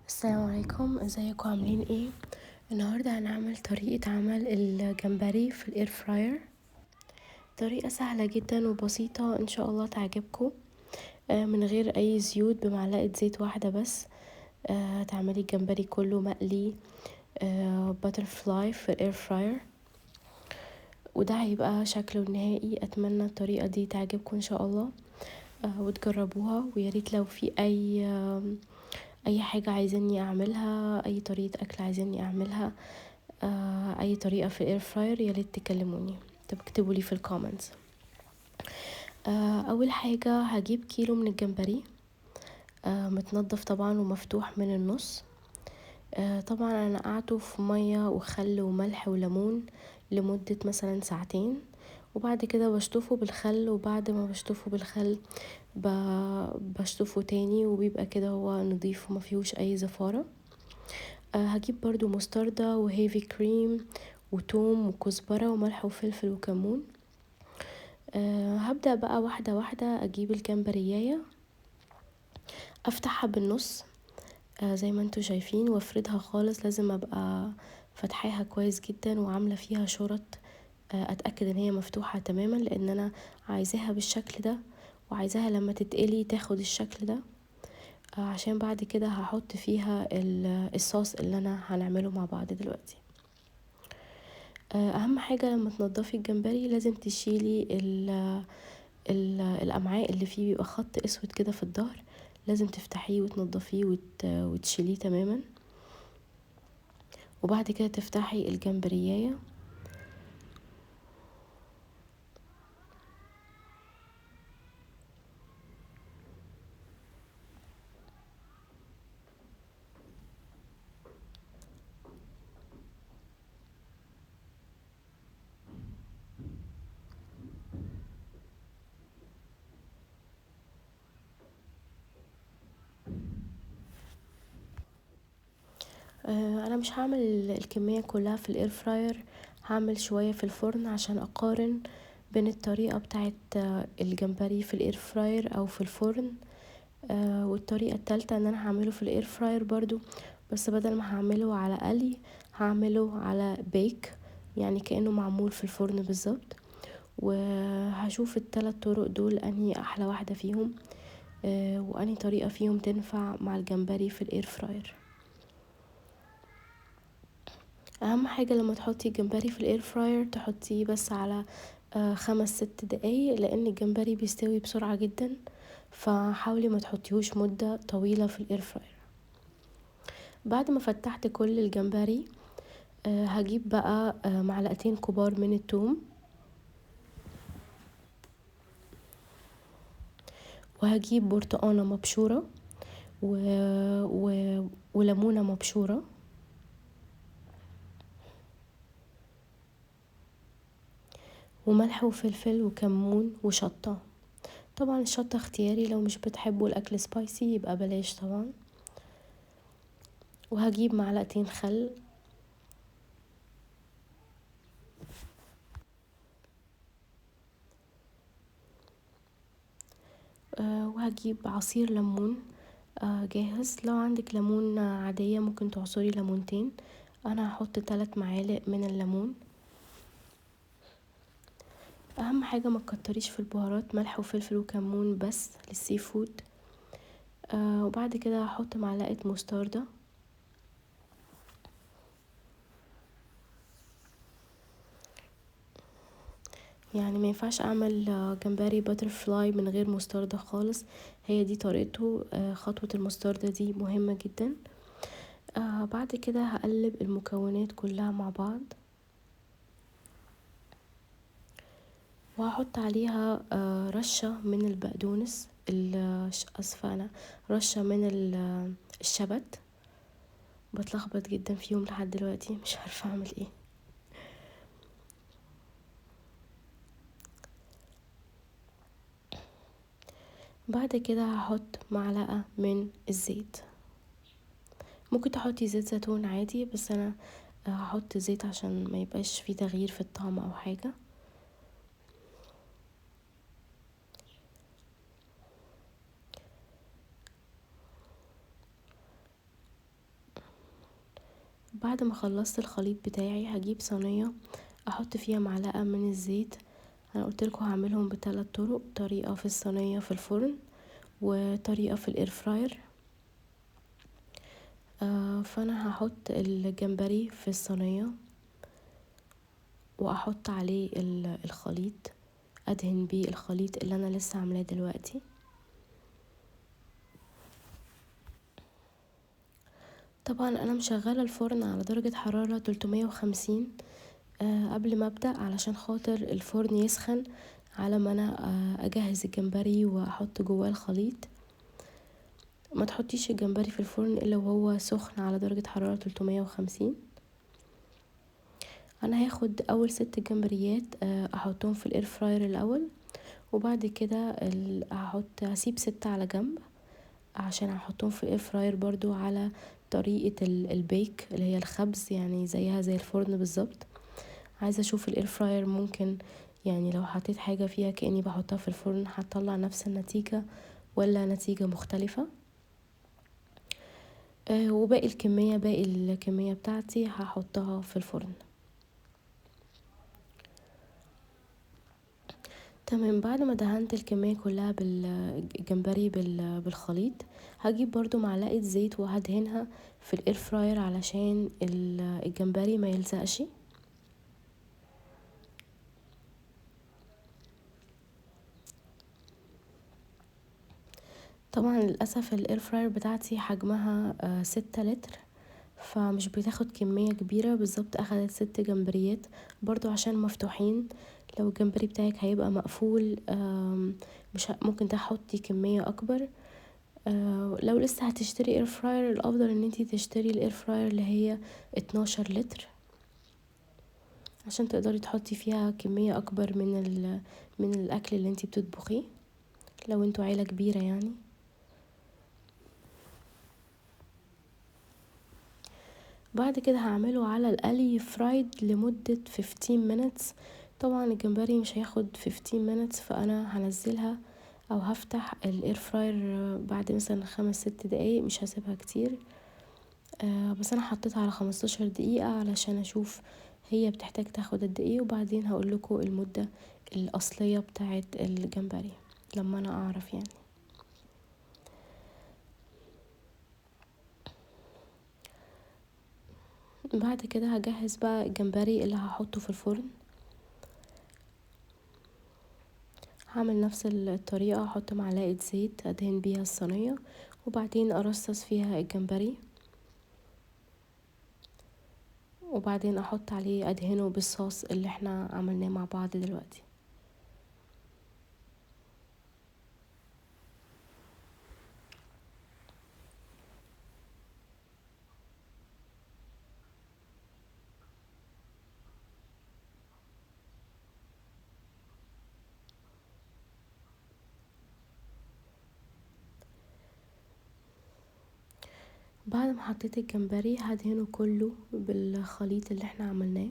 السلام عليكم، ازيكم؟ عاملين ايه؟ النهارده هنعمل طريقه عمل الجمبري في ال air fryer. طريقه سهله جدا وبسيطه، ان شاء الله تعجبكم، من غير اي زيوت، بمعلقه زيت واحده بس. تعملي الجمبري كله مقلي butterfly في ال air fryer، وده هيبقى شكله النهائي. اتمنى الطريقه دي تعجبكم ان شاء الله وتجربوها، وياريت لو في اي حاجة عايزيني اعملها، اي طريقة اكل عايزيني اعملها، اي طريقة في ال air fryer، ياريت تكلموني، تكتبوا لي في ال comments. اول حاجة هجيب كيلو من الجمبري، متنضف طبعا ومفتوح من النص. طبعا انا نقعته في مية وخل وملح وليمون لمدة مثلا ساعتين، وبعد كده بشطفه بالخل، وبعد ما بشطفه بالخل بشطفه تاني، وبيبقى كده هو نضيف وما فيهوش اي زفارة. هجيب برضو مستردة و heavy cream وتوم وكزبرة وملح وفلفل وكمون. هبدأ بقى واحدة واحدة اجيب الجمبرياية، افتحها بالنص زي ما انتوا شايفين، وافردها خالص. لازم ابقى فتحاها كويس جدا وعاملة فيها شرط، اتأكد ان هي مفتوحة تماما، لان انا عايزاها بالشكل ده، وعايزاها لما تتقلي تاخد الشكل ده، عشان بعد كده هحط فيها الصوص اللي انا هنعمله مع بعض دلوقتي. اهم حاجة لما تنضفي الجمبري لازم تشيلي الامعاء اللي فيه، بيبقى خط اسود كده في الظهر، لازم تفتحيه وتنضفيه وتشيليه تماما، وبعد كده تفتحي الجمبرياية. انا مش هعمل الكمية كلها في ال air fryer، هعمل شوية في الفرن عشان اقارن بين الطريقة بتاعت الجمبري في ال air fryer او في الفرن. والطريقة التالتة ان انا هعمله في ال air fryer برضو، بس بدل ما هعمله على قلي هعمله على bake، يعني كأنه معمول في الفرن بالظبط. وهشوف الثلاث طرق دول انهي احلى واحدة فيهم، وانهي طريقة فيهم تنفع مع الجمبري في ال air fryer. اهم حاجة لما تحطي الجمبري في ال air fryer تحطيه بس على 5-6 دقايق، لان الجمبري بيستوي بسرعة جدا، فحاولي ما تحطيهوش مدة طويلة في ال air fryer. بعد ما فتحت كل الجمبري، هجيب بقى معلقتين كبار من التوم، وهجيب برتقانة مبشورة وليمونة مبشورة، وملح وفلفل وكمون وشطة. طبعا الشطة اختياري، لو مش بتحبوا الاكل spicy يبقى بلاش طبعا. وهجيب معلقتين خل، وهجيب عصير ليمون جاهز. لو عندك ليمون عادية ممكن تعصري ليمونتين، انا هحط 3 معالق من الليمون. اهم حاجة ما تكتريش في البهارات، ملح وفلفل وكمون بس لل seafood. وبعد كده هحط معلقة مستردة، يعني ما ينفعش اعمل جمبري butterfly من غير مستردة خالص، هي دي طريقته. خطوة المستردة دي مهمة جدا. بعد كده هقلب المكونات كلها مع بعض، وهحط عليها رشة من البقدونس، اسفة انا رشة من الشبت. بتلخبط جدا فيهم لحد دلوقتي، مش عارفة اعمل ايه. بعد كده هحط معلقة من الزيت، ممكن تحطي زيت زيتون عادي، بس انا هحط زيت عشان ما يبقاش فيه تغيير في الطعم او حاجة. بعد ما خلصت الخليط بتاعي هجيب صينية احط فيها معلقة من الزيت. انا قلتلكوا هعملهم بثلاث طرق، طريقة في الصينية في الفرن وطريقة في ال air fryer. فانا هحط الجمبري في الصينية واحط عليه الخليط، ادهن بيه الخليط اللي انا لسه عاملاه دلوقتي. طبعا انا مشغله الفرن على درجة حرارة 350 قبل ما ابدأ، علشان خاطر الفرن يسخن على ما انا اجهز الجمبري واحط جواه الخليط. ما تحطيش الجمبري في الفرن الا وهو سخن على درجة حرارة 350. انا هاخد اول 6 جمبريات احطهم في ال air fryer الاول، وبعد كده هسيب 6 على جنب عشان هحطهم في ال air fryer برضو على طريقة ال bake اللي هي الخبز، يعني زيها زي الفرن بالظبط. عايزة اشوف ال air fryer ممكن يعني لو حطيت حاجة فيها كأني بحطها في الفرن هتطلع نفس النتيجة ولا نتيجة مختلفة. وباقي الكمية، باقي الكمية بتاعتي هحطها في الفرن. تمام. بعد ما دهنت الكمية كلها بالجمبري بالخليط، هجيب برضو معلقة زيت وهدهنها في ال air fryer علشان الجمبري ما يلزقش. طبعا للأسف ال air fryer بتاعتي حجمها 6 لتر، فمش بتاخد كمية كبيرة بالظبط، اخدت 6 جمبريات برضو عشان مفتوحين. لو الجمبري بتاعك هيبقى مقفول مش ممكن تحطي كمية اكبر. لو لسه هتشتري air fryer الافضل ان انتي تشتري ال air fryer اللي هي 12 لتر عشان تقدري تحطي فيها كمية اكبر من الاكل اللي انتي بتطبخيه لو انتوا عيلة كبيرة يعني. بعد كده هعمله على القلي fried لمدة 15 minutes. طبعا الجمبري مش هياخد 15 minutes، فانا هنزلها او هفتح ال air fryer بعد مثلا 5-6 دقايق، مش هسيبها كتير. بس انا حطيتها على 15 دقيقة علشان اشوف هي بتحتاج تاخد قد ايه، وبعدين هقول لكم المدة الاصلية بتاعت الجمبري لما انا اعرف يعني. بعد كده هجهز بقى الجمبري اللي هحطه في الفرن. هعمل نفس الطريقة، هحط معلقة زيت ادهن بيها الصينية وبعدين ارصص فيها الجمبري، وبعدين احط عليه ادهنه بالصوص اللي احنا عملناه مع بعض دلوقتي. بعد ما حطيت الجمبري هدهنه كله بالخليط اللي احنا عملناه.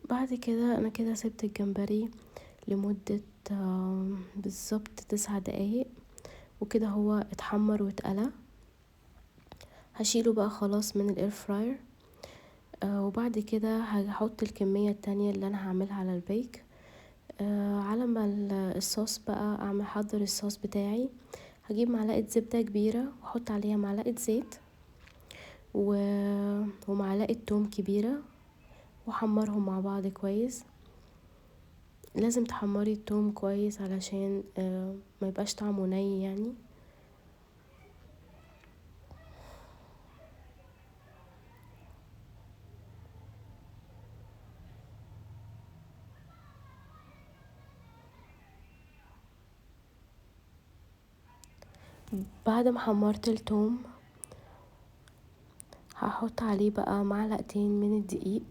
بعد كده انا كده سبت الجمبري لمدة بالظبط 9 دقايق، وكده هو اتحمر واتقلى. هشيله بقى خلاص من ال air fryer. وبعد كده هحط الكمية التانية اللي انا هعملها على ال bake. على ما الصوص بقى اعمل احضر الصوص بتاعي. هجيب معلقة زبدة كبيرة واحط عليها معلقة زيت ومعلقة توم كبيرة، واحمرهم مع بعض كويس. لازم تحمري التوم كويس علشان ما يبقاش طعمه ني يعني. بعد ما حمرت التوم هحط عليه بقى معلقتين من الدقيق.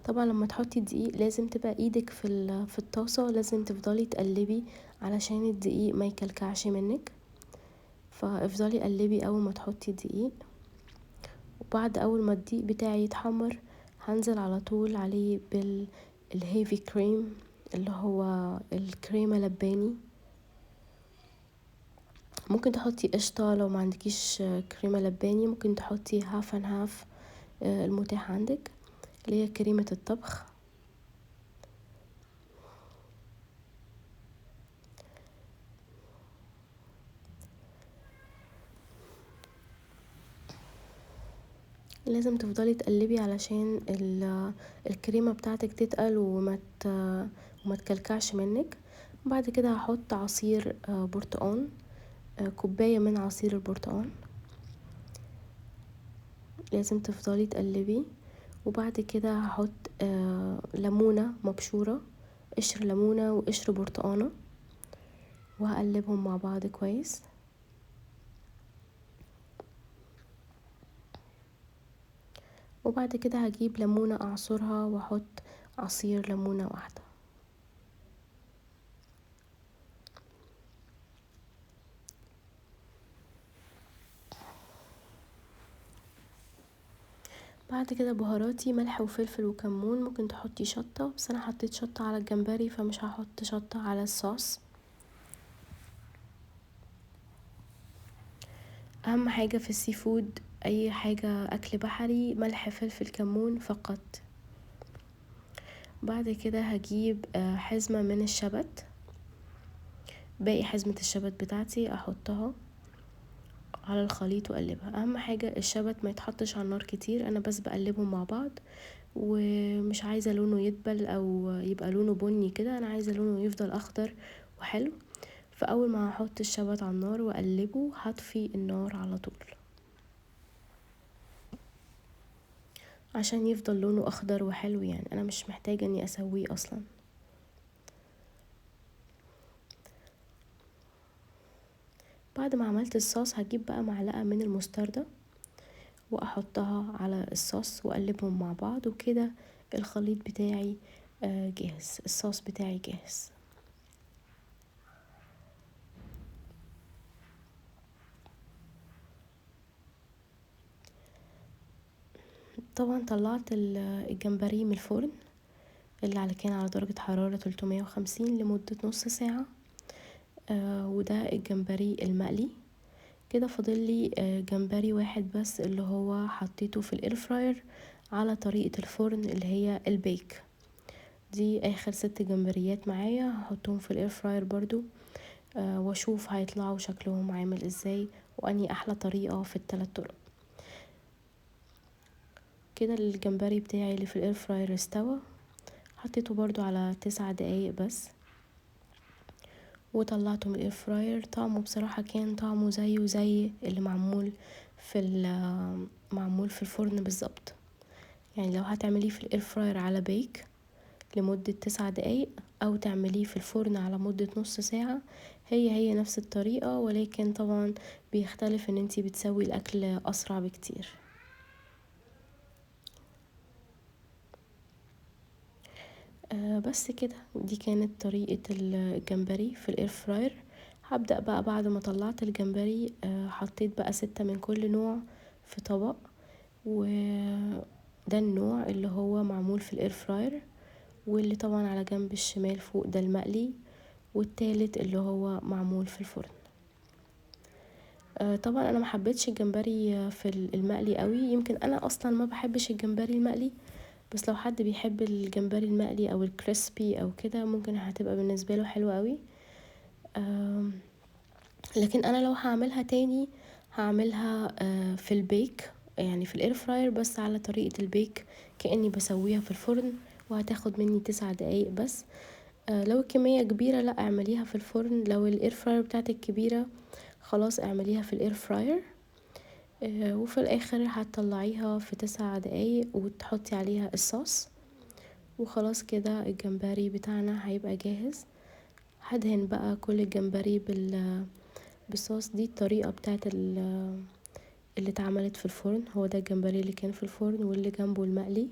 طبعا لما تحطي الدقيق لازم تبقى ايدك في الطاسة، لازم تفضلي تقلبي علشان الدقيق ما يكلكعش منك، فافضلي قلبي اول ما تحطي الدقيق. وبعد اول ما الدقيق بتاعي يتحمر هنزل على طول عليه بال heavy cream اللي هو الكريمة لباني. ممكن تحطي قشطة لو ما عندكيش كريمة لباني، ممكن تحطي half and half المتاح عندك اللي هي كريمة الطبخ. لازم تفضلي تقلبي علشان الكريمة بتاعتك تتقل وما تكلكعش منك. بعد كده هحط عصير برتقان، كوباية من عصير البرتقان. لازم تفضلي تقلبي. وبعد كده هحط ليمونة مبشورة، قشر ليمونة وقشر برتقانة، وهقلبهم مع بعض كويس. وبعد كده هجيب ليمونة اعصرها واحط عصير ليمونة واحدة. بعد كده بهاراتي ملح وفلفل وكمون، ممكن تحطي شطة بس انا حطيت شطة على الجمبري فمش هحط شطة على الصوص. اهم حاجة في ال seafood اي حاجة اكل بحري ملح فلفل كمون فقط. بعد كده هجيب حزمة من الشبت، باقي حزمة الشبت بتاعتي احطها على الخليط واقلبها. اهم حاجة الشبت ما يتحطش على النار كتير، انا بس بقلبهم مع بعض ومش عايزة لونه يدبل او يبقى لونه بني كده، انا عايزة لونه يفضل اخضر وحلو. فاول ما هحط الشبت على النار واقلبه هطفي النار على طول عشان يفضل لونه اخضر وحلو، يعني انا مش محتاجة اني اسويه اصلا. بعد ما عملت الصوص هجيب بقى معلقة من المستردة واحطها على الصوص واقلبهم مع بعض، وكده الخليط بتاعي جاهز، الصوص بتاعي جاهز. طبعا طلعت الجمبري من الفرن اللي كان على درجة حرارة 350 لمدة نص ساعة، وده الجمبري المقلي. كده فاضل لي جمبري واحد بس اللي هو حطيته في ال air fryer على طريقة الفرن اللي هي ال bake. دي اخر 6 جمبريات معايا هحطهم في ال air fryer برضو، واشوف هيطلعوا شكلهم عامل ازاي واني احلى طريقة في الثلاث طرق. كده الجمبري بتاعي اللي في ال air fryer استوى، حطيته برضو على 9 دقايق بس وطلعته من ال air fryer. طعمه بصراحة كان طعمه زيه زي اللي معمول في الفرن بالظبط. يعني لو هتعمليه في ال air fryer على bake لمدة 9 دقايق او تعمليه في الفرن على مدة نص ساعة، هي نفس الطريقة، ولكن طبعا بيختلف ان انتي بتسوي الاكل اسرع بكتير. بس كده دي كانت طريقة الجمبري في ال air fryer. هبدأ بقى بعد ما طلعت الجمبري، حطيت بقى 6 من كل نوع في طبق، ودي ده النوع اللي هو معمول في ال air fryer، واللي طبعا على جنب الشمال فوق ده المقلي، والتالت اللي هو معمول في الفرن. طبعا انا ما حبيتش الجمبري في المقلي قوي، يمكن انا اصلا ما بحبش الجمبري المقلي، بس لو حد بيحب الجمبري المقلي او ال crispy او كده ممكن هتبقى بالنسبه له حلوه قوي. لكن انا لو هعملها تاني هعملها في ال bake، يعني في ال air fryer بس على طريقه ال bake كاني بسويها في الفرن، وهتاخد مني 9 دقايق بس. لو الكميه كبيره لا اعمليها في الفرن، لو ال air fryer بتاعتك كبيره خلاص اعمليها في ال air fryer. وفي الاخر هتطلعيها في 9 دقايق وتحطي عليها الصوص، وخلاص كده الجمبري بتاعنا هيبقى جاهز. هدهن بقى كل الجمبري بالصوص. دي الطريقة بتاعت اللي اتعملت في الفرن، هو ده الجمبري اللي كان في الفرن واللي جنبه المقلي.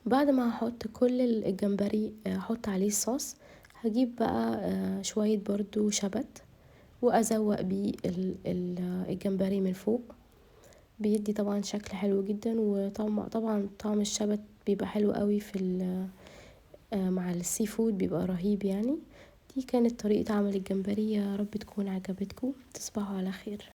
بعد ما هحط كل الجمبري هحط عليه الصوص، هجيب بقى شوية برضو شبت وازوق بيه الجمبري من فوق، بيدي طبعا شكل حلو جدا، وطبعا طعم الشبت بيبقى حلو قوي في مع ال seafood بيبقى رهيب يعني. دي كانت طريقة عمل الجمبري، يا رب تكون عجبتكم، تصبحوا على خير.